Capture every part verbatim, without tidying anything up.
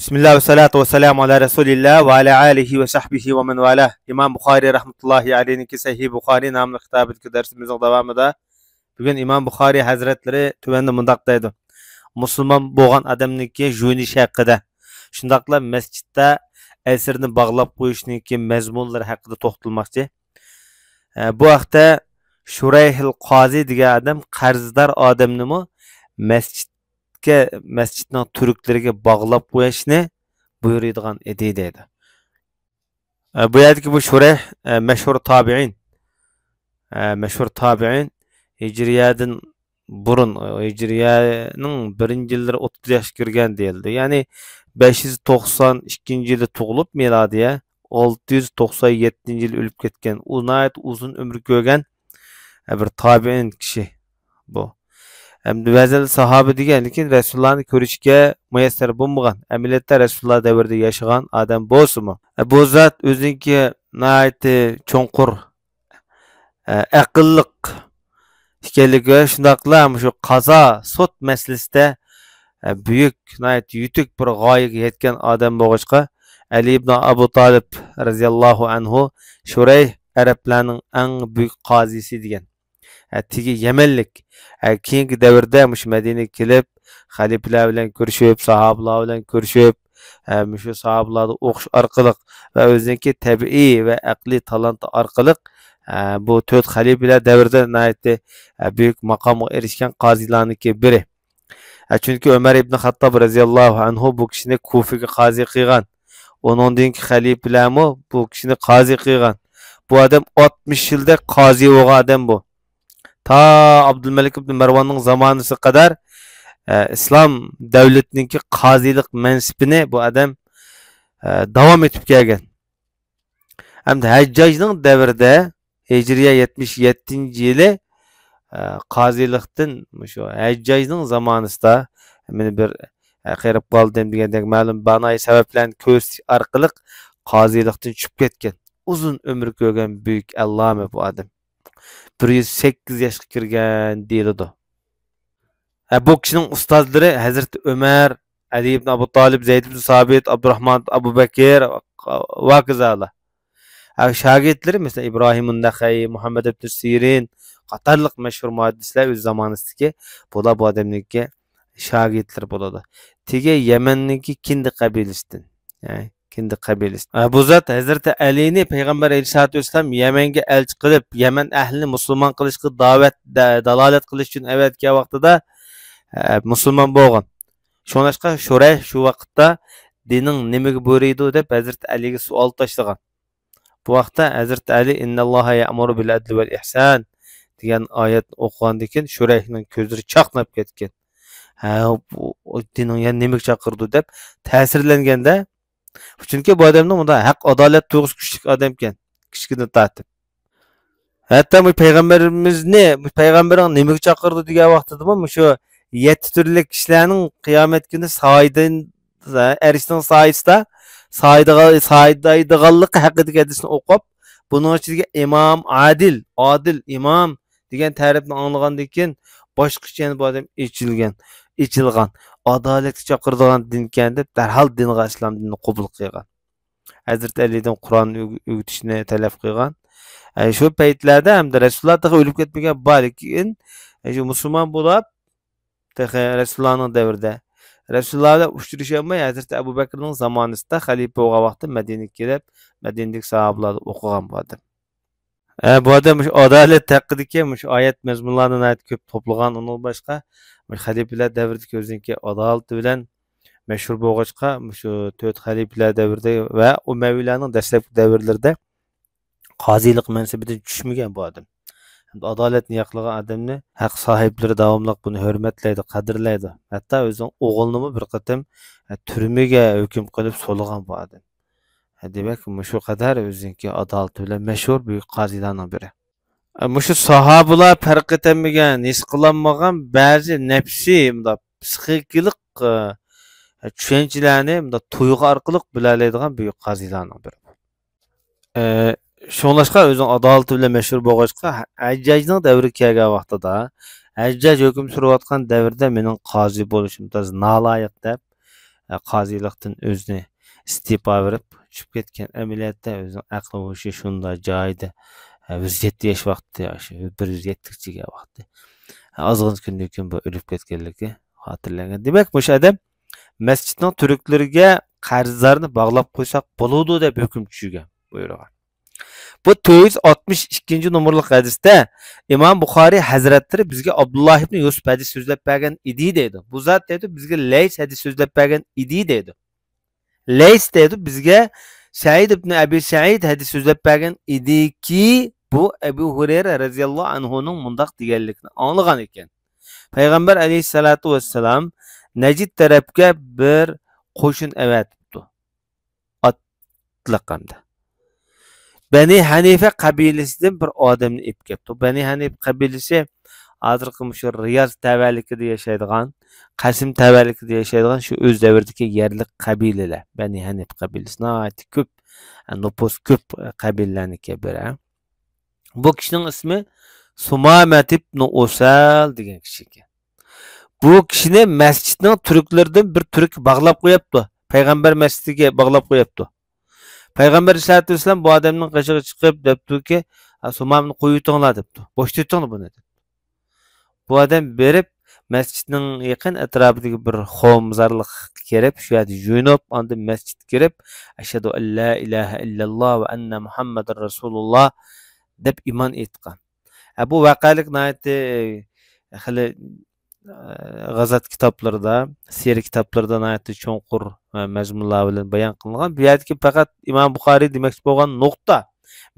بىسمىللا ۋەسسالاتۇ ۋەسسالامۇ ئالا رەسۇلىللا ۋە ئالا ئالىھى ۋە سەھبىھى ۋە مەن ۋالا. ئىمام بۇخارىي رەھمەتۇللاھى ئەلەيھنىڭكى سەھىھ بۇخارىي ناملىق كىتابىدىكى دەرسىمىزنىڭ داۋامىدا بۈگۈن ئىمام بۇخارىي ھەزرەتلىرى تۆۋەندە مۇنداق دەيدۇ: مۇسۇلمان بولغان ئادەمنىڭكى يۇيۇنۇشى ھەققىدە، شۇنداقلا مەسچىتتە ئەسىرنى باغلاپ قويۇشنىڭكى مەزمۇنلىرى ھەققىدە توختالماقچى. ئە، بۇ ھەقتە شۇرەيھىل قازى دېگەن ئادەم قەرزدار ئادەمنىمۇ مەسچىتكە، مەسچىتنىڭ تۈركلىرىگە باغلاپ قويۇشنى بۇيرۇيدىغان ئىدى، دەيدۇ. ئە، بۇ يەردىكى بۇ شۇرەيھ، ئە، مەشھۇر تابىئىن. ئە، مەشھۇر تابىئىن، ھىجرىيەدىن بۇرۇن، ھىجرىيەنىڭ بىرىنچى يىللىرى ئوتتۇز ياشقا كىرگەن دېيىلدى. يەنى بەش يۈز توقسان ئىككىنچى يىلى تۇغۇلۇپ، مىلادىيە، ئالتە يۈز توقسان يەتتىنچى يىلى ئۆلۈپ كەتكەن. ئۇ ناھايىتى ئۇزۇن ئۆمۈر كۆرگەن، ئە، بىر تابىئىن كىشى بۇ. ئەمدى بەزىلەر ساھابە دېگەن، لېكىن رەسۇلۇللانى كۆرۈشكە مۇيەسسەر بولمىغان. ئەمەلىيەتتە رەسۇلۇللا دەۋرىدە ياشىغان ئادەم بولسىمۇ، ئە، بۇ زات ئۆزىنىڭكى ناھايىتى چوڭقۇر، ئە، ئەقىللىق ئىكەنلىكى ۋە شۇنداقلا مۇشۇ قازا سوت مەسىلىسىدە، ئە، بۈيۈك، ناھايىتى يېتۈك بىر غايىگە يەتكەن ئادەم بولغاچقا، ئەلى ئىبن ئابۇ تالىپ رەزىياللاھۇ ئەنھۇ شۇرەيھ ئەرەبلەرنىڭ ئەڭ بۈيۈك قازىسى دېگەن. ئە، تېگى يەمەنلىك. ئە، كېيىنكى دەۋردە مۇشۇ مەدىنىگە كېلىپ، خەلىپىلەر بىلەن كۆرۈشۈپ، ساھابىلار بىلەن كۆرۈشۈپ، ئە، مۇشۇ ساھابىلاردا ئوقۇش ئارقىلىق ۋە ئۆزىنىڭكى تەبىئىي ۋە ئەقلىي تالانتى ئارقىلىق، ئە، بۇ تۆت خەلىپىلەر دەۋرىدە ناھايىتى، ئە، بۈيۈك ماقامغا ئېرىشكەن قازىلارنىڭكى بىرى. ئە، چۈنكى ئۆمەر ئىبن خەتتاب رەزىياللاھۇ ئەنھۇ بۇ كىشىنى كۇفىگە قازى قىلغان. ئۇنىڭدىن كېيىن خەلىپىلەرمۇ بۇ كىشىنى قازى قىلغان. بۇ ئادەم ئاتمىش يىلدەك قازى بولغان ئادەم بۇ. تا ئابدۇلمەلىك ئىبن مەرۋاننىڭ زامانىسىغا قەدەر، ئە، ئىسلام دەۋلىتىنىڭكى قازىلىق مەنسىپىنى بۇ ئادەم، ئە، داۋام ئېتىپ كەلگەن. ئەمدى ھەججاجنىڭ دەۋرىدە، ھىجرىيە يەتمىش يەتتىنچى يىلى، ئە، قازىلىقتىن، مۇشۇ ھەججاجنىڭ زامانىسىدا، مېنى بىر، ئە، قېرىپ قالدىم دېگەندەك مەلۇم مانايى سەۋەبلەرنى كۆرسىتىش ئارقىلىق قازىلىقتىن چۈشۈپ كەتكەن. ئۇزۇن ئۆمۈر كۆرگەن بۈيۈك ئەللامە بۇ ئادەم. بىر يۈز سەككىز ياشقا كىرگەن دېيىلىدۇ. ھە، بۇ كىشىنىڭ ئۇستازلىرى ھەزرىتى ئۆمەر، ئەلى ئىبن ئابۇ تالىپ، زەيد ئىبن سابىت، ئابدۇراخمان، ئەبۇ بەكىر ۋە ھاكازالار. ھە، شاگىرتلىرى، مەسىلەن، ئىبراھىم نەخەي، مۇھەممەد ئىبن سىرىن قاتارلىق مەشھۇر مۇھەددىسلەر ئۆز زامانىسىدىكى، بۇلار بۇ ئادەمنىڭكى شاگىرتلىرى بولىدۇ. تېگى يەمەننىڭكى كىندى قەبىلىسىدىن. ھە، كىندى قەبىلىسى. ئە، بۇ زات ھەزرىتى ئەلىنى پەيغەمبەر ئەلەيھىسسالاتۇ ۋەسسالام يەمەنگە ئەلچى قىلىپ، يەمەن ئەھلىنى مۇسۇلمان قىلىشقا داۋەت، دە-، دالالەت قىلىش ئۈچۈن ئەۋەتكەن ۋاقتىدا، ئە، مۇسۇلمان بولغان. شۇڭلاشقا شۇرەيھ شۇ ۋاقىتتا دىنىڭ نېمىگە بۇيرۇيدۇ دەپ ھەزرىتى ئەلىگە سوئال تاشلىغان. بۇ ۋاقىتتا ھەزرىتى ئەلى «ئىنناللاھا يەئمۇرۇ بىل ئەدلى ۋەل ئىھسان» دېگەن ئايەتنى ئوقۇغاندىن كېيىن شۇرەيھنىڭ كۆزلىرى چاقناپ كەتكەن. ھە، بۇ، بۇ دىنىڭ يەنە نېمىگە چاقىرىدۇ دەپ تەسىرلەنگەندە، چۈنكى بۇ ئادەمنىڭ مۇنداق ھەق، ئادالەت تۇيغۇسى كۈچلۈك ئادەمكەن، كىچىكىدىن تارتىپ. ھەتتا بۇ پەيغەمبىرىمىزنى، بۇ پەيغەمبىرىڭ نېمىگە چاقىرىدۇ دېگەن ۋاقتىدىمۇ مۇشۇ يەتتە تۈرلۈك كىشىلەرنىڭ قىيامەت كۈنى سايىدىن، ئەرشنىڭ سايىسىدا سايىدىغان-، سايىدايدىغانلىقى ھەققىدىكى ھەدىسنى ئوقۇپ، بۇنىڭ ئىچىدىكى ئىمام ئادىل، ئادىل ئىمام دېگەن تەرىپنى ئاڭلىغاندىن كېيىن، باشقىچە يەنە بۇ ئادەم ئېچىلگەن، ئېچىلغان، ئادالەتكە چاقىرىدىغان دىنكەن دەپ، دەرھال دىنغا، ئىسلام دىنىنى قوبۇل قىلغان. ھەزرىتى ئەلىدىن قۇرئان ئۆگ-، ئۆگىتىشنى تەلەپ قىلغان. ئە، شۇ پەيتلەردە ھەمدە رەسۇلۇللا تېخى ئۆلۈپ كەتمىگەن، بار، لېكىن، ئە، شۇ مۇسۇلمان بولاپ، تېخى رەسۇلۇللانىڭ دەۋرىدە رەسۇلۇللا بىلەن ئۇچرىشالماي، ھەزرىتى ئەبۇ بەكرىنىڭ زامانىسىدا خەلىپە بولغان ۋاقتىدا مەدىنىگە كېلىپ، مەدىنىدىكى ساھابىلاردا ئوقۇغان بۇ ئادەم. ئە، بۇ ئادەم مۇشۇ ئادالەت ھەققىدىكى مۇشۇ ئايەت مەزمۇنلارنى ناھايىتى كۆپ توپلىغان. ئۇنىڭدىن باشقا، مۇشۇ خەلىپىلەر دەۋرىدىكى ئۆزىنىڭكى ئادالىتى بىلەن مەشھۇر بولغاچقا، مۇشۇ تۆت خەلىپىلەر دەۋرىدە ۋە ئۇمەۋىلەرنىڭ دەسلەپكى دەۋرلىرىدە قازىلىق مەنسىپىدىن چۈشمىگەن بۇ ئادەم. ئادالەتنى ياقلىغان ئادەمنى ھەق ساھىبلىرى داۋاملىق بۇنى ھۆرمەتلەيدۇ، قەدىرلەيدۇ. ھەتتا ئۆزىنىڭ ئوغلىنىمۇ بىر قېتىم، ئە، تۈرمىگە ھۆكۈم قىلىپ سولىغان بۇ ئادەم. ئە، دېمەك، مۇشۇ قەدەر ئۆزىنىڭكى ئادالىتى بىلەن مەشھۇر بۈيۈك قازىلارنىڭ بىرى. ئە، مۇشۇ ساھابىلار پەرق ئېتەلمىگەن، ھېس قىلالمىغان بەزى نەپسىي، مۇنداق پسىخىكىلىق، ئە، چۈشەنچىلەرنى مۇنداق تۇيغۇ ئارقىلىق بىلەلەيدىغان بۈيۈك قازىلارنىڭ بىرى. ئە، شۇڭلاشقا ئۆزىنىڭ ئادالىتى بىلەن مەشھۇر بولغاچقا، ھەججاجنىڭ دەۋرىگە كەلگەن ۋاقتىدا، ھەججاج ھۆكۈم سۈرۈۋاتقان دەۋردە مېنىڭ قازى بولۇشۇم تازا نالايىق دەپ، ئە، قازىلىقتىن ئۆزىنى ئىستېپا بېرىپ چۈشۈپ كەتكەن، ئەمەلىيەتتە ئۆزىنىڭ ئەقلى ھوشى شۇنداق جايىدا، ئە، يۈز يەتتە ياش ۋاقتى، شۇ بىر يۈز يەتتە كىچىك ۋاقتى. ئازغىنە كۈندىن كېيىن بۇ ئۆلۈپ كەتكەنلىكى خاتىرىلەنگەن. دېمەك، مۇشۇ ئادەم مەسچىتنىڭ تۈركلىرىگە قەرزدارنى باغلاپ قويساق بولىدۇ دەپ ھۆكۈم چۈشۈرگەن، بۇيرۇغان. بۇ تۆت يۈز ئاتمىش ئىككىنچى نومۇرلۇق ھەدىستە ئىمام بۇخارىي ھەزرەتلىرى بىزگە ئابدۇللا ئىبنى يۈسۈپ ھەدىس سۆزلەپ بەرگەن ئىدى دەيدۇ. بۇ زات دەيدۇ، بىزگە لەيس ھەدىس سۆزلەپ بەرگەن ئىدى دەيدۇ. لەيس دەيدۇ، بىزگە سەئىد ئىبنى ئەبى سەئىد ھەدىس سۆزلەپ بەرگەن ئىدىكى، بۇ ئەبۇ ھۇرەيرە رەزىياللاھۇ ئەنھۇنىڭ مۇنداق دېگەنلىكىنى ئاڭلىغان ئىكەن. پەيغەمبەر ئەلەيھىسسالاتۇ ۋەسسالام نەجد تەرەپكە بىر قوشۇن ئەۋەتىپتۇ. ئاتلىق ھەمدە. بەنى ھەنىفە قەبىلىسىدىن بىر ئادەمنى ئېلىپ كەپتۇ. بەنى ھەنىفە قەبىلىسى ھازىرقى مۇشۇ رىياز تەۋەلىكىدە ياشايدىغان، قەسىم تەۋەلىكىدە ياشايدىغان شۇ ئۆز دەۋرىدىكى يەرلىك قەبىلىلەر. بەنى ھەنىفە قەبىلىسى ناھايىتى كۆپ، نوپۇس كۆپ قەبىلىلەرنىڭكى بىرى. بۇ كىشىنىڭ ئىسمى سۇمامەت ئىبنى ئۇسەل دېگەن كىشى ئىكەن. بۇ كىشىنى مەسچىتنىڭ تۈركلىرىدىن بىر تۈرك باغلاپ قويۇپتۇ. پەيغەمبەر مەسچىتىگە باغلاپ قويۇپتۇ. پەيغەمبەر ئەلەيھىسسالاتۇ ۋەسسالام بۇ ئادەمنىڭ قېشىغا چىقىپ دەپتۇكى، «ھە، سۇمامنى قويۇۋېتىڭلار» دەپتۇ. «بوشىتىۋېتىڭلار بۇنى» دەپتۇ. بۇ ئادەم بېرىپ، مەسچىتنىڭ يېقىن ئەتراپىدىكى بىر خۇمزارلىققا كىرىپ، شۇ يەردە يۇيۇنۇپ، ئاندىن مەسچىتكە كىرىپ، «ئەشھەدۇ ئەن لا ئىلاھە ئىللاللا ۋە ئەننە مۇھەممەدەن رەسۇلۇللا» دەپ ئىمان ئېيتقان. ھە، بۇ ۋەقەلىك ناھايىتى، خېلى، ئە، غازات كىتابلىرىدا، سىيرە كىتابلىرىدا ناھايىتى چوڭقۇر، ئە، مەزمۇنلار بىلەن بايان قىلىنغان. بۇ يەردىكى پەقەت ئىمام بۇخارىي دېمەكچى بولغان نۇقتا،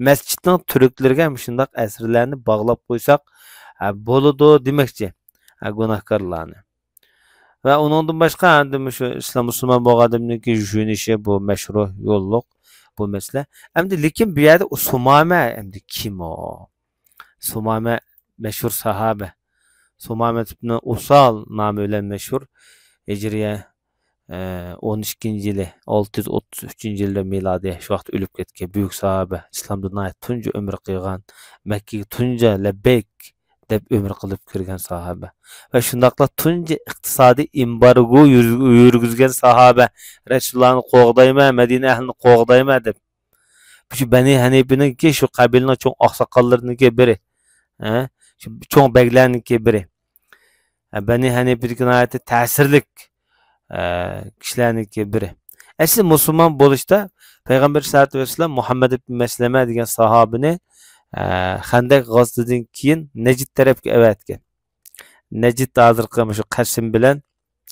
مەسچىتنىڭ تۈركلىرىگە مۇشۇنداق ئەسىرلەرنى باغلاپ قويساق، ئە، بولىدۇ دېمەكچى، ئە، گۇناھكارلارنى. ۋە ئۇنىڭدىن باشقا، ئەمدى مۇشۇ ئىسلام مۇسۇلمان بولغان ئادەمنىڭكى يۇيۇنۇشى بۇ مەشرۇ يوللۇق، بۇ مەسىلە. ئەمدى لېكىن بۇ يەردە ئۇ سۇمامە ئەمدى كىم ئۇ؟ سۇمامە مەشھۇر ساھابە. سۇمامە ئىبنى ئۇسال نامى بىلەن مەشھۇر. ھىجرىيە، ئە، ئون ئىككىنچى يىلى، ئالتە يۈز ئوتتۇز ئۈچىنچى يىلدا مىلادىي، شۇ ۋاقىت ئۆلۈپ كەتكەن بۈيۈك ساھابە. ئىسلامدا ناھايىتى تۇنجى ئۆمرە قىلغان، مەككىگە تۇنجى لەببەيك دەپ ئۆمرە قىلىپ كىرگەن ساھابە. ۋە شۇنداقلا تۇنجى ئىقتىسادىي ئېمبارگو يۈرگۈ-، يۈرگۈزگەن ساھابە. رەسۇلۇللانى قوغدايمەن، مەدىنە ئەھلىنى قوغدايمەن دەپ. شۇ بەنى ھەنىپىنىڭكى شۇ قەبىلىنىڭ چوڭ ئاقساقاللىرىنىڭكى بىرى. ھە؟ شۇ چوڭ بەگلەرنىڭكى بىرى. ھە، بەنى ھەنىپىدىكى ناھايىتى تەسىرلىك، ئە، كىشىلەرنىڭكى بىرى. ئەسلى مۇسۇلمان بولۇشتا پەيغەمبەر سەللەللاھۇ ئەلەيھى ۋەسەللەم مۇھەممەد ئىبن مەسلەمە دېگەن ساھابىنى، ئە، خەندەك غازىتىدىن كېيىن نەجد تەرەپكە ئەۋەتكەن. نەجد ھازىرقى مۇشۇ قەسىم بىلەن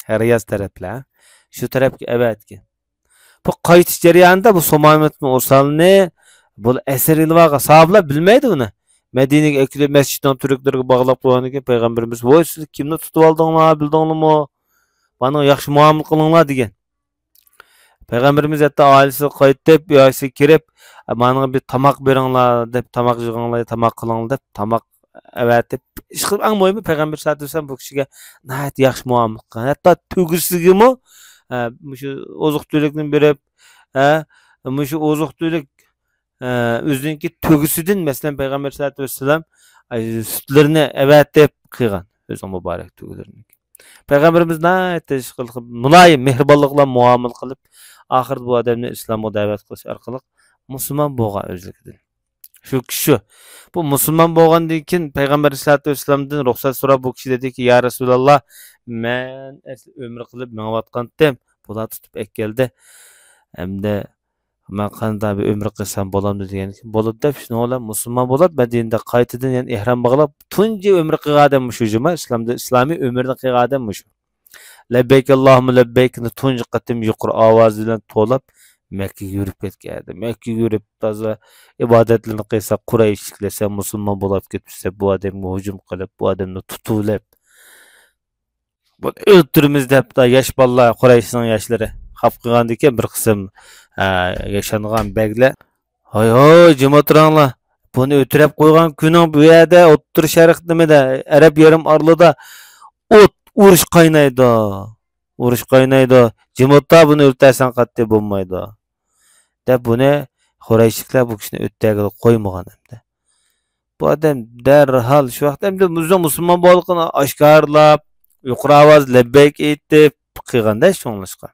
رىياز تەرەپلەر. شۇ تەرەپكە ئەۋەتكەن. بۇ قايتىش جەريانىدا بۇ سۇمامەتنىڭ ئۇسالنى بۇ ئەسىر ئېلىۋالغان ساھابىلار بىلمەيدۇ بۇنى. مەدىنىگە ئەكېلىپ مەسچىتنىڭ تۈركلىرىگە باغلاپ قويغاندىن كېيىن پەيغەمبىرىمىز، «ۋوي، سىلەر كىمنى تۇتۇۋالدىڭلار، بىلدىڭلىمۇ؟ مانىڭغا ياخشى مۇئامىلە قىلىڭلار» دېگەن. پەيغەمبىرىمىز ھەتتا ئائىلىسىگە قايتىپ، ئۆيىگە كىرىپ، «مانىڭغا بىر تاماق بېرىڭلار» دەپ، «تاماق يىغىڭلار، تاماق قىلىڭلار» دەپ، تاماق ئەۋەتىپ، ئىشقىلىپ، ئەڭ مۇھىمى، پەيغەمبەر سەللەللاھۇ ئەلەيھى ۋەسەللەم بۇ كىشىگە ناھايىتى ياخشى مۇئامىلە قىلغان. ھەتتا تۆگىسىگىمۇ، ئە، مۇشۇ ئوزۇق-تۈلۈكنى بېرىپ، ئە، مۇشۇ ئوزۇق-تۈلۈك، ئە، ئۆزىنىڭكى تۆگىسىدىن، مەسىلەن، پەيغەمبەر سەللەللاھۇ ئەلەيھى ۋەسەللەم، ئە، سۈتلىرىنى ئەۋەتىپ قىلغان، ئۆزىنىڭ مۇبارەك تۆگىلىرىنى. پەيغەمبىرىمىز ناھايىتى ئىشقىلىپ، مۇلايىم، مېھرىبانلىق بىلەن مۇئامىلە قىلىپ، ئاخىرىدا بۇ ئادەمنى ئىسلامغا دەۋەت قىلىش ئارقىلىق مۇسۇلمان بولغان ئۆزلۈكىدىن. شۇ كىشى شۇ. بۇ مۇسۇلمان بولغاندىن كېيىن پەيغەمبەر ئەلەيھىسسالاتۇ ۋەسسالامدىن رۇخسەت سوراپ، بۇ كىشى دېدىكى، «يا رەسۇلاللا، مەن ئەسلى ئۆمرە قىلىپ مېڭىۋاتقانتىم، بۇلار تۇتۇپ ئەكەلدى. ئەمدى مەن قانداق بىر ئۆمرە قىلسام بولامدۇ؟» دېگەندىكىن، «بولىدۇ» دەپ، شۇنىڭ بىلەن مۇسۇلمان بولۇپ، مەدىنىدە قايتىدىن يەنە ئېھرام باغلاپ، تۇنجى ئۆمرە قىلغان ئادەم مۇشۇ جۇما، ئىسلامدا ئىسلامىي ئۆمرىنى قىلغان ئادەم مۇشۇ. «لەببەيك ئاللاھۇممە لەببەيك»نى تۇنجى قېتىم يۇقىرى ئاۋازى بىلەن توۋلاپ، مەككىگە يۈرۈپ كەتكەن ئادەم. مەككىگە يۈرۈپ، تازا ئىبادەتلىرىنى قىلسا، قۇرەيشلىكلەر سەن مۇسۇلمان بولاپ كېتىپسەن، بۇ ئادەمگە ھۇجۇم قىلىپ، بۇ ئادەمنى تۇتۇۋېلىپ، بۇنى ئۆلتۈرىمىز دەپ، ياش بالىلار، قۇرەيشنىڭ ياشلىرى خاپا قىلغاندىكىن، بىر قىسىم، ئە، ياشانغان بەگلەر، «ھاي، ھاي، جىم ئولتۇراڭلار. بۇنى ئۆلتۈرۈپ قويغان كۈنۈڭ بۇ يەردە، ئوتتۇرا شەرق نېمىدە، ئەرەب يېرىم ئارىلىدا ئوت، ئۇرۇش قاينايدۇ. ئۇرۇش قاينايدۇ. جىم ئولتۇر، بۇنى ئۆلتۈرسەڭ قەتئىي بولمايدۇ» دەپ، بۇنى قۇرەيشلىكلەر بۇ كىشىنى ئۆلتۈرگىلى قويمىغان ئەمدى. بۇ ئادەم دەرھال شۇ ۋاقىت ئەمدى ئۆزىنىڭ مۇسۇلمان بولغانلىقىنى ئاشكارىلاپ، يۇقىرى ئاۋاز لەببەيك ئېيتىپ قىلغاندا شۇڭلاشقا.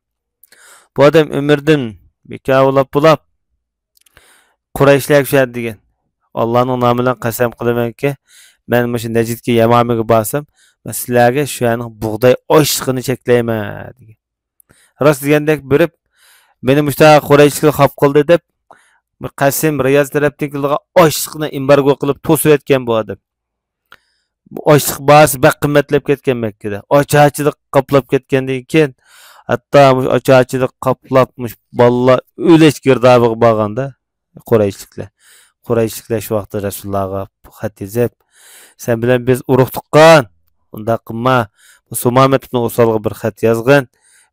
بۇ ئادەم ئۆمرىدىن بىكار بولاپ بولاپ، قۇرەيشلەرگە شۇ يەردە دېگەن، ئاللانىڭ نامى بىلەن قەسەم قىلىمەنكى، مەن مۇشۇ نەجدكە يەمامىگە بارسام، مەن سىلەرگە شۇ يەرنىڭ بۇغداي ئاشلىقىنى چەكلەيمەن دېگەن. راست دېگەندەك بېرىپ، مېنى مۇشۇنداق قۇرەيشلىكلەر خاپا قىلدى دەپ، بىر قەسىم رىياز تەرەپتىن كېلىدىغان ئاشلىقنى ئېمبارگو قىلىپ توسۇۋەتكەن بۇ ئادەم. بۇ ئاشلىق باھاسى بەك قىممەتلەپ كەتكەن مەككىدە. ئاچارچىلىق قاپلاپ كەتكەندىن كېيىن، ھەتتا مۇشۇ ئاچارچىلىق قاپلاپ، مۇشۇ بالىلار ئۆلۈش گىردابىغا بارغاندا، قۇرەيشلىكلەر. قۇرەيشلىكلەر شۇ ۋاقىتتا رەسۇلۇللاغا خەت يېزىپ، «سەن بىلەن بىز ئۇرۇق تۇغقان، ئۇنداق قىلما. بۇ سۇمامەت ئىبنى ئۇسالغا بىر خەت يازغىن.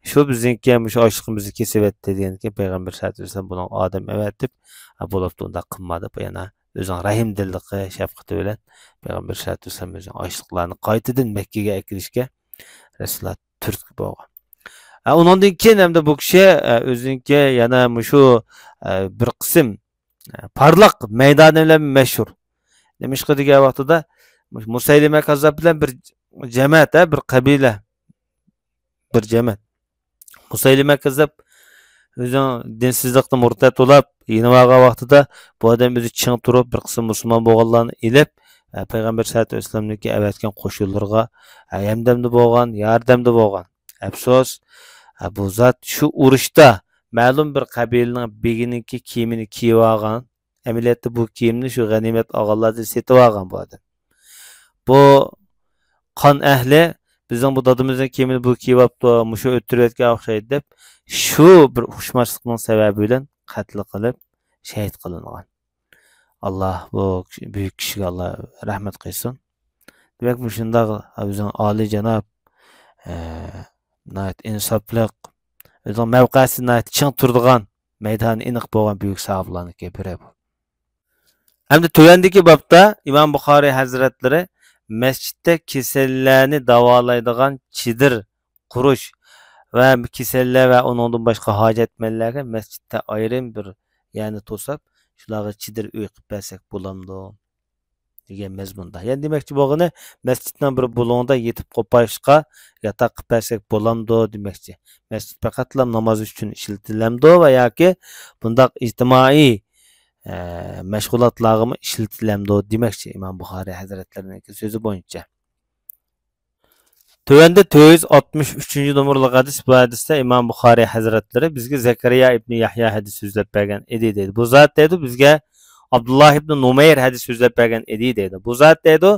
شۇ بىزنىڭكى مۇشۇ ئاشلىقىمىزنى كېسىۋەتتى» دېگەندىكىن، پەيغەمبەر سەللەللاھۇ ئەلەيھى ۋەسەللەم بۇنىڭغا ئادەم ئەۋەتىپ، «ھە، بولۇپتۇ، ئۇنداق قىلما» دەپ، يەنە ئۆزىنىڭ رەھىمدىللىقى، شەپقىتى بىلەن پەيغەمبەر سەللەللاھۇ ئەلەيھى ۋەسەللەم ئۆزىنىڭ ئاشلىقلارنى قايتىدىن مەككىگە ئەكېلىشكە رەسۇلۇللاھ تۈرتكە بولغان. ھە، ئۇنىڭدىن كېيىن ھەمدە بۇ كىشى، ئە، ئۆزىنىڭكى يەنە مۇشۇ، ئە، بىر قىسىم، ئە، پارلاق مەيدانى بىلەن مەشھۇر. نېمىشقا دېگەن ۋاقتىدا مۇسەيلىمە كاززاپ بىلەن بىر جەمەت، ھە، بىر قەبىلە، بىر جەمەت. مۇسەيلىمە كاززاپ ئۆزىنىڭ دىنسىزلىقتىن مۇرتەت بولاپ يېنىۋالغان ۋاقتىدا، بۇ ئادەم ئۆزى چىڭ تۇرۇپ، بىر قىسىم مۇسۇلمان بولغانلارنى ئېلىپ، ئە، پەيغەمبەر سەللەللاھۇ ئەلەيھى ۋەسەللەمنىڭكى ئەۋەتكەن قوشۇنلىرىغا، ئە، ياردەمدە بولغان، ياردەمدە بولغان. ئەپسۇس، ئە، بۇ زات شۇ ئۇرۇشتا مەلۇم بىر قەبىلىنىڭ بېگىنىڭكى كىيىمىنى كىيىۋالغان. ئەمەلىيەتتە بۇ كىيىمنى شۇ غەنىيمەت ئالغانلاردىن سېتىۋالغان بۇ ئادەم. بۇ قان ئەھلى بىزنىڭ بۇ دادىمىزنىڭ كىيىمىنى بۇ كىيىۋاپتۇ، مۇشۇ ئۆلتۈرۈۋەتكەن ئوخشايدۇ دەپ، شۇ بىر ئۇقۇشماسلىقنىڭ سەۋەبى بىلەن قەتل قىلىپ، شېھىت قىلىنغان. ئاللا بۇ بۈيۈك كىشىگە ئاللا رەھمەت قىلسۇن. دېمەك، مۇشۇنداق ئۆزىنىڭ ئالىيجاناب، ئە، ناھايىتى ئىنساپلىق، ئۆزىنىڭ مەۋقەسى ناھايىتى چىڭ تۇرىدىغان، مەيدانى ئېنىق بولغان بۈيۈك ساھابىلارنىڭكى بىرى بۇ. ھەمدە تۆۋەندىكى بابتا ئىمام بۇخارىي ھەزرەتلىرى مەسچىتتە كېسەللەرنى داۋالايدىغان چېدىر قۇرۇش ۋە كېسەللەر ۋە ئۇنىڭدىن باشقا ھاجەتمەنلەرگە مەسچىتتە ئايرىم بىر يەرنى توساپ، شۇلارغا چېدىر ئۆي قىلىپ بەرسەك بولامدۇ؟ دېگەن مەزمۇندا. يەنى دېمەكچى بولغىنى، مەسچىتنىڭ بىر بۇلۇڭىدا يېتىپ قوپاشقا ياتاق قىلىپ بەرسەك بولامدۇ دېمەكچى. مەسچىت پەقەتلا ناماز ئۈچۈن ئىشلىتىلەمدۇ ۋە ياكى بۇنداق ئىجتىمائىي، ئە، مەشغۇلاتلارغىمۇ ئىشلىتىلەمدۇ دېمەكچى ئىمام بۇخارىي ھەزرەتلىرىنىڭكى سۆزى بويىچە. تۆۋەندە تۆت يۈز ئاتمىش ئۈچىنچى نومۇرلۇق ھەدىس. بۇ ھەدىستە ئىمام بۇخارىي ھەزرەتلىرى بىزگە زەكەرىيا ئىبنى يەھيا ھەدىس سۆزلەپ بەرگەن ئىدى دەيدۇ. بۇ زات دەيدۇ بىزگە ئابدۇللاھ ئىبنى نۇمەير ھەدىس سۆزلەپ بەرگەن ئىدى دەيدۇ. بۇ زات دەيدۇ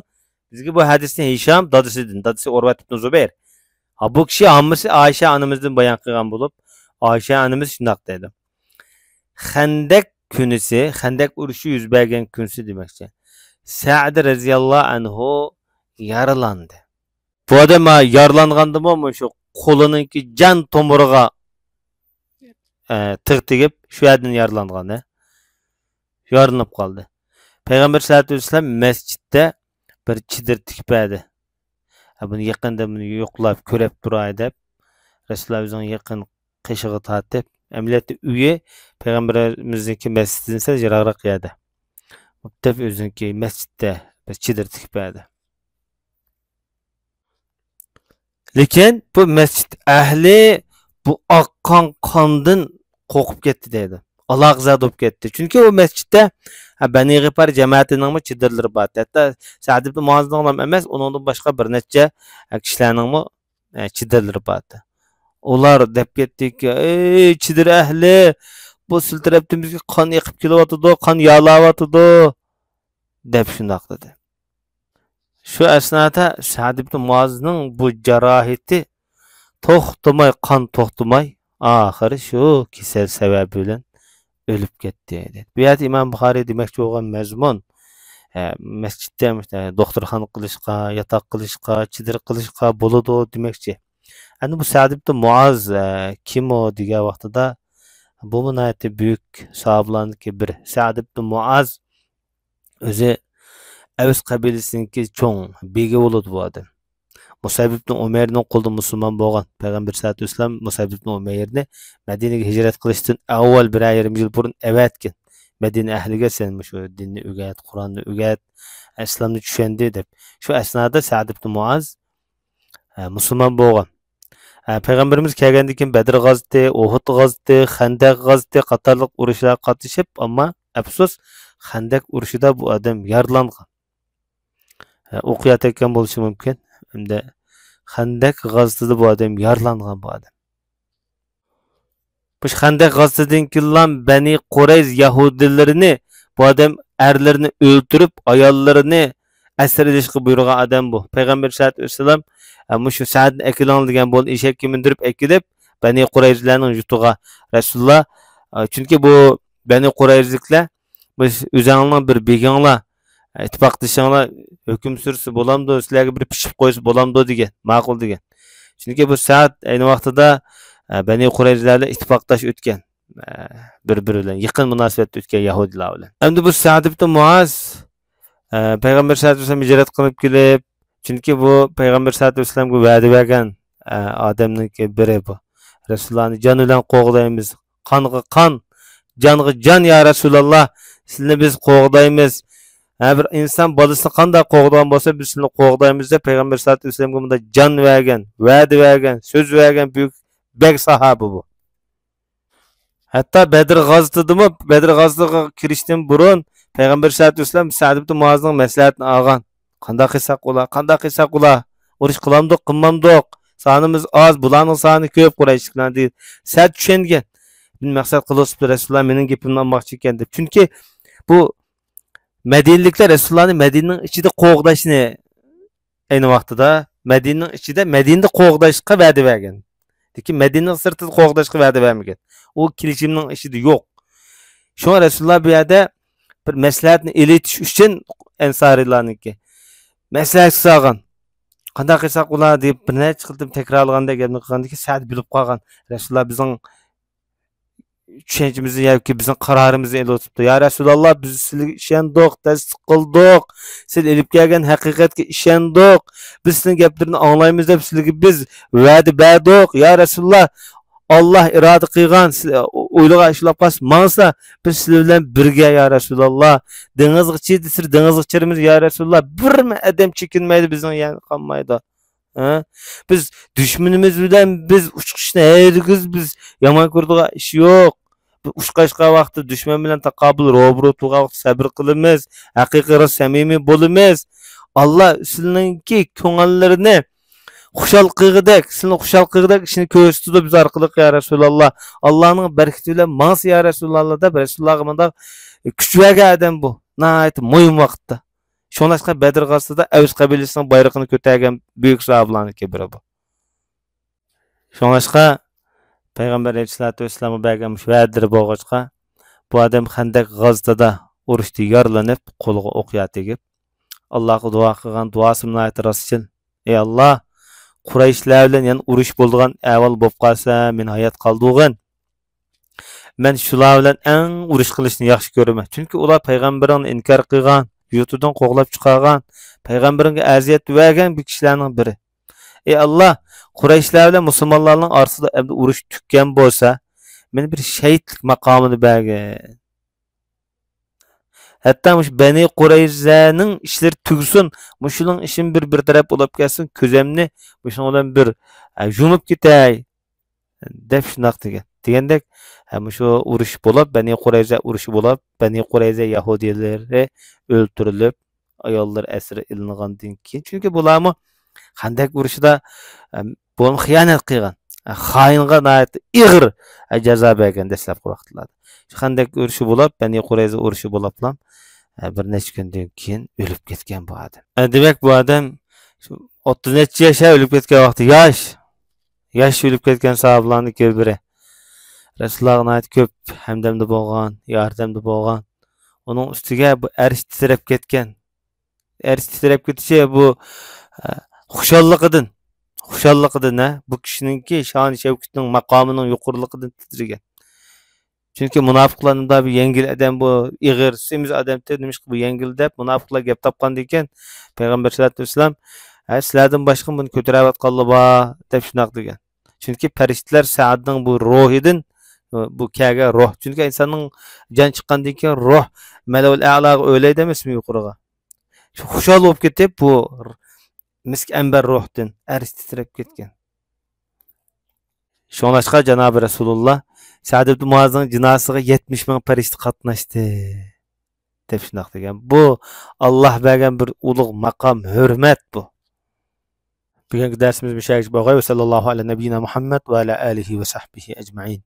بىزگە بۇ ھەدىسنى ھىشام دادىسىدىن، دادىسى ئۇرۋەت ئىبنى زۇبەير. ھالبۇكى، ھەممىسى ئائىشە ئانىمىزدىن بايان قىلغان بولۇپ، ئائىشە ئانىمىز شۇنداق دەيدۇ. خەندەك كۈنىسى، خەندەك ئۇرۇشى يۈز بەرگەن كۈنىسى دېمەكچى. سەئد رەزىياللاھۇ ئەنھۇ يارىلاندى. بۇ ئادەم، ھە، يارىلانغاندىمۇ مۇشۇ قولىنىڭكى جان تومۇرىغا، ئە، تىغ تېگىپ، شۇ يەردىن يارىلانغان، ھە. يارىلىنىپ قالدى. پەيغەمبەر سەللەللاھۇ ئەلەيھى ۋەسەللەم مەسچىتتە بىر چېدىر تىكىپ بەردى. ھە، بۇنى يېقىندىن بۇنى يوقلاپ، كۆرۈپ تۇراي دەپ، رەسۇلۇللاھ ئۆزىنىڭ يېقىن قېشىغا تارتىپ، ئەمەلىيەتتە ئۆيى پەيغەمبىرىمىزنىڭكى مەسچىتىدىن سەل يىراقراق يەردە. دەپ ئۆزىنىڭكى مەسچىتتە بىر چېدىر تىكىپ بەردى. لېكىن بۇ مەسچىت ئەھلى بۇ ئاققان قاندىن قورقۇپ كەتتى دەيدۇ. ئالاقىزادە بولۇپ كەتتى. چۈنكى ئۇ مەسچىتتە، ھە، بەنى غىپار جەمەتىنىڭمۇ چېدىرلىرى بار. ھەتتا سەئد ئىبن مۇئازنىڭلا ئەمەس، ئۇنىڭدىن باشقا بىر نەچچە، ھە، كىشىلەرنىڭمۇ، ھە، چېدىرلىرى بار. ئۇلار دەپ كەتتىكى، «ئەي چېدىر ئەھلى، بۇ سىلەر تەرەپتىن بىزگە قان ئېقىپ كېلىۋاتىدۇ، قان يالاۋاتىدۇ» دەپ شۇنداق دېدى. شۇ ئەسنادا سەئد ئىبن مۇئازنىڭ بۇ جاراھىتى توختىماي، قان توختىماي، ئاخىرى شۇ كېسەل سەۋەبى بىلەن ئۆلۈپ كەتتى. بۇ يەردە ئىمام بۇخارىي دېمەكچى بولغان مەزمۇن، ئە، مەسچىتتە، ئە، دوختۇرخانا قىلىشقا، ياتاق قىلىشقا، چېدىر قىلىشقا بولىدۇ دېمەكچى. ئەمدى بۇ سەئد ئىبن مۇئاز، ئە، كىم ئۇ دېگەن ۋاقتىدا، بۇمۇ ناھايىتى بۈيۈك ساھابىلارنىڭكى بىرى. سەئد ئىبن مۇئاز ئۆزى ئەۋس قەبىلىسىنىڭكى چوڭ بېگى بولىدۇ بۇ ئادەم. مۇسئەب ئىبن ئۇمەيرنىڭ قولىدا مۇسۇلمان بولغان. پەيغەمبەر سەللەللاھۇ ئەلەيھى ۋەسەللەم مۇسئەب ئىبن ئۇمەيرنى مەدىنىگە ھىجرەت قىلىشتىن ئاۋۋال بىرەر يېرىم يىل بۇرۇن ئەۋەتكەن. مەدىنە ئەھلىگە، «سەن مۇشۇ دىننى ئۆگەت، قۇرئاننى ئۆگەت، ئىسلامنى چۈشەندى» دەپ. شۇ ئەسنادا سەئد ئىبن مۇئاز، ئە، مۇسۇلمان بولغان. ھە، پەيغەمبىرىمىز كەلگەندىن كېيىن بەدر غازىتى، ئۇھۇد غازىتى، خەندەق غازىتى قاتارلىق ئۇرۇشلارغا قاتنىشىپ، ئەمما ئەپسۇس، خەندەق ئۇرۇشىدا بۇ ئادەم يارىلانغان. ھە، ئوق يەتەككەن بولۇشى مۇمكىن. ئەمدى خەندەك غازىتىدا بۇ ئادەم يارىلانغان، بۇ ئادەم. مۇشۇ خەندەك غازىتىدىن كېيىنلا بەنى قۇرەيز يەھۇدىيلىرىنى، بۇ ئادەم ئەرلىرىنى ئۆلتۈرۈپ، ئاياللىرىنى ئەسىر ئېلىشقا بۇيرۇغان ئادەم بۇ. پەيغەمبەر ئەلەيھىسسالاتۇ ۋەسسالام، «ئە، مۇشۇ سەئدنى ئەكېلىڭ» دېگەن بولدى، ئېشەككە مىندۈرۈپ ئەكېلىپ، بەنى قۇرەيزىلەرنىڭ يۇرتىغا. رەسۇلۇللا، ئە، چۈنكى بۇ بەنى قۇرەيزىلىكلەر، «بۇ ئۆزەڭلارنىڭ بىر بېگىڭلار، ئىتتىپاقدىشىڭلار ھۆكۈم سۈرسە بولامدۇ، سىلەرگە بىر پىچىپ قويسا بولامدۇ؟» دېگەن. ماقۇل دېگەن. چۈنكى بۇ سەئد ئەينى ۋاقتىدا، ئە، بەنى قۇرەيزىلەر بىلەن ئىتتىپاقداش ئۆتكەن. ئە، بىر-بىرى بىلەن يېقىن مۇناسىۋەتتە ئۆتكەن يەھۇدىيلار بىلەن. ئەمدى بۇ سەئد ئىبن مۇئاز، ئە، پەيغەمبەر سەللەللاھۇ ئەلەيھى ۋەسەللەم ھىجرەت قىلىپ كېلىپ، چۈنكى بۇ پەيغەمبەر سەللەللاھۇ ئەلەيھى ۋەسەللەمگە ۋەدە بەرگەن، ئە، ئادەمنىڭكى بىرى بۇ. رەسۇلۇللانى جان بىلەن قوغدايمىز. قانغا قان، جانغا جان، يا رەسۇلاللا، سىلىنى بىز قوغدايمىز. ھە، بىر ئىنسان بالىسىنى قانداق قوغدىغان بولسا، بىز سىلىنى قوغدايمىز دەپ پەيغەمبەر سەللەللاھۇ ئەلەيھى ۋەسەللەمگە مۇنداق جان بەرگەن، ۋەدە بەرگەن، سۆز بەرگەن بۈيۈك بەگ ساھابە بۇ. ھەتتا بەدر غازىتىدىمۇ، بەدر غازىتىغا كىرىشتىن بۇرۇن پەيغەمبەر سەللەللاھۇ ئەلەيھى ۋەسەللەم سەئد ئىبن مۇئازنىڭ مەسلىھەتىنى ئالغان. قانداق قىلساق بولا، قانداق قىلساق بولا؟ ئۇرۇش قىلامدۇق، قىلمامدۇق؟ سانىمىز ئاز، بۇلارنىڭ سانى كۆپ، قۇرەيشلىكلەرنىڭ، دېدى. سەئد چۈشەنگەن. بۇنى مەقسەت قىلىۋېتىپتۇ، رەسۇلۇللا مېنىڭ گېپىمنى ئالماقچى ئىكەن دەپ. چۈنكى بۇ مەدىنىلىكلەر رەسۇلۇللانى مەدىنىنىڭ ئىچىدە قوغداشنى، ئەينى ۋاقتىدا مەدىنىنىڭ ئىچىدە، مەدىنىدە قوغداشقا ۋەدە بەرگەن. لېكىن مەدىنىنىڭ سىرتىدا قوغداشقا ۋەدە بەرمىگەن. ئۇ كېلىشىمنىڭ ئىچىدە يوق. شۇڭا رەسۇلۇللا بۇ يەردە بىر مەسلىھەتنى ئېلىۋېتىش ئۈچۈن ئەنسارىيلارنىڭكى مەسلىھەتكە سالغان. قانداق قىلساق بولا دەپ بىر نەچچە قېتىم تەكرارلىغاندا، گەپنى قىلغاندىكىن سەئد بىلىپ قالغان. رەسۇلۇللا بىزنىڭ چۈشەنچىمىزنى ياكى بىزنىڭ قارارىمىزنى ئېلىۋېتىپتۇ. يا رەسۇلاللا، بىز سىلىگە ئىشەندۇق، تەستىق قىلدۇق. سىز ئېلىپ كەلگەن ھەقىقەتكە ئىشەندۇق. بىز سىزنىڭ گەپلىرىنى ئاڭلايمىز دەپ سىلىگە بىز ۋەدە بەردۇق. يا رەسۇلاللا، ئاللا ئىرادە قىلغان، سىز ئويلىغان ئىش بولۇپ قالسا، ماڭسا، بىز سىلەر بىلەن بىرگە، يا رەسۇلاللا. دېڭىزغا چىدىسا، دېڭىزغا چىدىمىز، يا رەسۇلاللا. بىرمۇ ئادەم چېكىنمەيدۇ، بىزنىڭ يەنى قالمايدۇ. ھە؟ بىز دۈشمىنىمىز بىلەن بىز ئۇچقۇچنى ھەرگىز بىز يامان كۆرىدىغان ئىش يوق. بىز ئۇچقاچقان ۋاقىتتا دۈشمەن بىلەن تاقابىل روبىرو تۇرغان ۋاقىتتا سەبىر قىلىمىز، ھەقىقىي راست سەمىمىي بولىمىز. ئاللا سىلىنىڭكى كۆڭۈللىرىنى خۇشال قىلغۇدەك، سىلىنى خۇشال قىلغۇدەك ئىشنى كۆرسىتىدۇ بىز ئارقىلىق، يا رەسۇلاللا. ئاللانىڭ بەرىكىتى بىلەن ماڭسا، يا رەسۇلاللا، دەپ رەسۇلاللاغا مۇنداق كۈچ بەرگەن ئادەم بۇ. ناھايىتى مۇھىم ۋاقىتتا. شۇڭلاشقا بەدر غازىتىدە ئەۋس قەبىلىسىنىڭ بايرىقىنى كۆتەرگەن بۈيۈك ساھابىلارنىڭكى بىرى بۇ. شۇڭلاشقا پەيغەمبەر ئەلەيھىسسالاتۇ ۋەسسالامغا بەرگەن مۇشۇ ۋەدىلىرى بولغاچقا، بۇ ئادەم خەندەك غازىتىدا ئۇرۇشتا يارىلىنىپ، قولىغا ئوق يا تېگىپ، ئاللاغا دۇئا قىلغان دۇئاسىمۇ ناھايىتى راستچىل. ئەي ئاللا، قۇرەيشلەر بىلەن يەنە ئۇرۇش بولىدىغان ئەھۋال بولۇپ قالسا، مېنى ھايات قالدۇرغىن. مەن شۇلار بىلەن ئەڭ ئۇرۇش قىلىشنى ياخشى كۆرىمەن. چۈنكى ئۇلار پەيغەمبىرىڭنى ئىنكار قىلغان، يۇرتىدىن قوغلاپ چىقارغان، پەيغەمبىرىڭگە ئەزىيەت بەرگەن بۇ كىشىلەرنىڭ بىرى. ئەي ئاللا، قۇرەيشلەر بىلەن مۇسۇلمانلارنىڭ ئارىسىدا ئەمدى ئۇرۇش تۈگىگەن بولسا، مېنى بىر شەھىتلىك ماقامىنى بەرگىن. ھەتتا مۇشۇ بەنى قۇرەيزەنىڭ ئىشلىرى تۈگىسۇن، مۇشۇنىڭ ئىشىم بىر، بىر تەرەپ بولۇپ كەتسۇن، كۆزۈمنى مۇشۇنىڭ بىلەن بىر، ئە، يۇمۇپ كېتەي، دەپ شۇنداق دېگەن. دېگەندەك، ھە، مۇشۇ ئۇرۇش بولۇپ، بەنى قۇرەيزە ئۇرۇشى بولۇپ، بەنى قۇرەيزە يەھۇدىيلىرى ئۆلتۈرۈلۈپ، ئاياللىرى ئەسىر ئېلىنغاندىن كېيىن، چۈنكى بۇلارمۇ خەندەك ئۇرۇشىدا، ئەم، بۇلارمۇ خىيانەت قىلغان، ئە، خائىنغا ناھايىتى ئېغىر، ئە، جازا بەرگەن دەسلەپكى ۋاقىتلاردا. شۇ خەندەك ئۇرۇشى بولۇپ، بەنى قۇرەيزە ئۇرۇشى بولۇپلا، ئە، بىر نەچچە كۈندىن كېيىن ئۆلۈپ كەتكەن بۇ ئادەم. ئە، دېمەك، بۇ ئادەم شۇ ئوتتۇز نەچچە ياش، ئە، ئۆلۈپ كەتكەن ۋاقتى ياش. ياش ئۆلۈپ كەتكەن ساھابىلارنىڭكى بىرى. رەسۇلۇللاغا ناھايىتى كۆپ ھەمدەمدە بولغان، ياردەمدە بولغان. ئۇنىڭ ئۈستىگە بۇ ئەرش تىترەپ كەتكەن. ئەرش تىترەپ كېتىشى بۇ، ئە، خۇشاللىقىدىن، خۇشاللىقىدىن، ھە، بۇ كىشىنىڭكى شان-شەۋكىتىنىڭ، ماقامىنىڭ يۇقىرىلىقىدىن تىترىگەن. چۈنكى مۇناپىقلار نېمىدا بۇ يەڭگىل ئادەم، بۇ ئېغىر، سېمىز ئادەمتى، نېمىشقا بۇ يەڭگىل دەپ مۇناپىقلار گەپ تاپقاندىكىن، پەيغەمبەر سەللەللاھۇ ئەلەيھى ۋەسەللەم، ھە، سىلەردىن باشقا بۇنى كۆتۈرۈۋاتقانلار بار دەپ شۇنداق دېگەن. چۈنكى پەرىشتىلەر سەئدنىڭ بۇ روھىدىن، بۇ كەلگەن روھ. چۈنكى ئىنساننىڭ جان چىققاندىن كېيىن روھ مەلەۋۇل ئەلاغا ئۆرلەيدۇ ئەمەسمۇ يۇقىرىغا؟ شۇ خۇشال بولۇپ كېتىپ، بۇ مىسك ئەمبەر روھتىن ئەرش تىترەپ كەتكەن. شۇڭلاشقا جانابى رەسۇلۇللا سەئد ئىبن مۇئازنىڭ جىنازىسىغا يەتمىش مىڭ پەرىشتە قاتناشتى، دەپ شۇنداق دېگەن. بۇ ئاللاھ بەرگەن بىر ئۇلۇغ ماقام، ھۆرمەت بۇ. بۈگۈنكى دەرسىمىز مۇشۇ يەرگىچە بولغاي. ۋە سەللەللاھۇ ئەلە نەبىييىنا مۇھەممەد ۋە ئەلە ئالىھى ۋە سەھبىھى ئەجمەئىن.